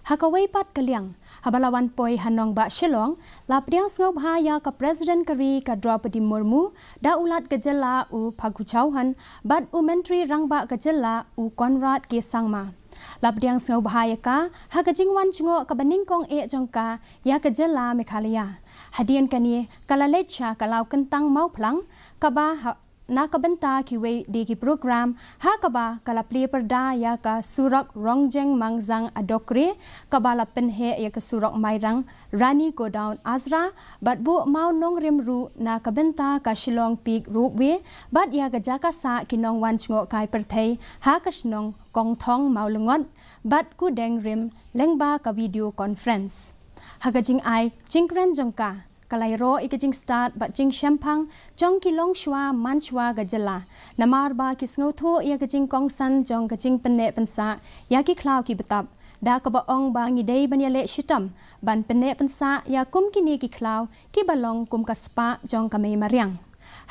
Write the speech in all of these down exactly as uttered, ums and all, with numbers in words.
Ha kawei pat ka liang, haba la wan poi ha nongbah Shillong, la pdiang sngewbha ïa ka President ka ri ka Droupadi Murmu, da u Lat ka jylla u Phagu Chauhan, bad u Myntri Rangbah ka jylla u Conrad K Sangma. La pdiang sngewbha ïa ka ha ka jingwan jngoh kaba nyngkong eh jong ka ïa ka jylla Meghalaya. Hadien kane ka la leit sha ka Lawkyntang Mawphlang, kaba ha na ka bynta kiwei de ki program, ha kaba ka la plie pyrda ïa ka surok Rongjeng Mangzang Adokre, kaba la pynheh ïa ka surok Mairang Rani Godown Azra, bad buh mawnongrim ruh na ka bynta ka Shillong Peak Ropeway, bad ïa ka jaka sah ki nongwan jngoh kai pyrthei ha ka shnong Kongthong Mawlyngot, bad kudeng rim lyngba ka video conference. Ha ka jingai jingkren jong ka, ka la ïaroh ïa ka jingstad bad jingshemphang jong ki longshuwa manshuwa ka jylla, namar ba ki sngewthuh ïa ka jingkongsan jong ka jingpynneh pynsah ïa ki khlaw ki btap, da kaba ong ba ngi dei ban ïaleh shitom ban pynneh pynsah ïa kum kine ki khlaw kiba long kum ka spah jong ka mei mariang.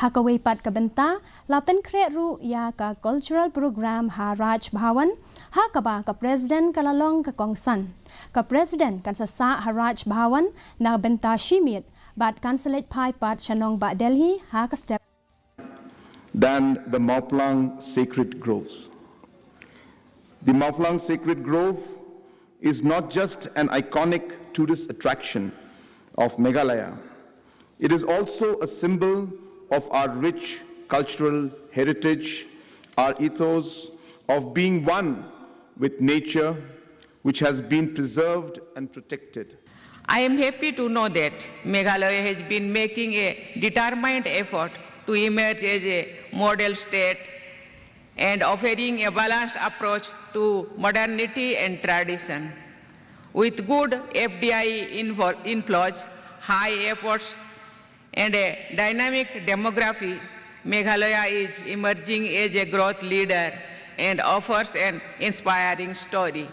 Ha kawei pat ka bynta, la pynkhreh ruh ïa ka cultural program ha Raj Bhavan, ha kaba ka President ka la long ka kongsan. Ka President kan sa sah ha Raj Bhavan na bynta shi miet, bad kan sa leit phai pat sha nongbah Delhi ha ka step. Than the Mawphlang Sacred Grove. The Mawphlang Sacred Grove is not just an iconic tourist attraction of Meghalaya, it is also a symbol of our rich cultural heritage, our ethos of being one with nature, which has been preserved and protected. I am happy to know that Meghalaya has been making a determined effort to emerge as a model state and offering a balanced approach to modernity and tradition. With good F D I info- inflows, high efforts, and a dynamic demography, Meghalaya is emerging as a growth leader and offers an inspiring story.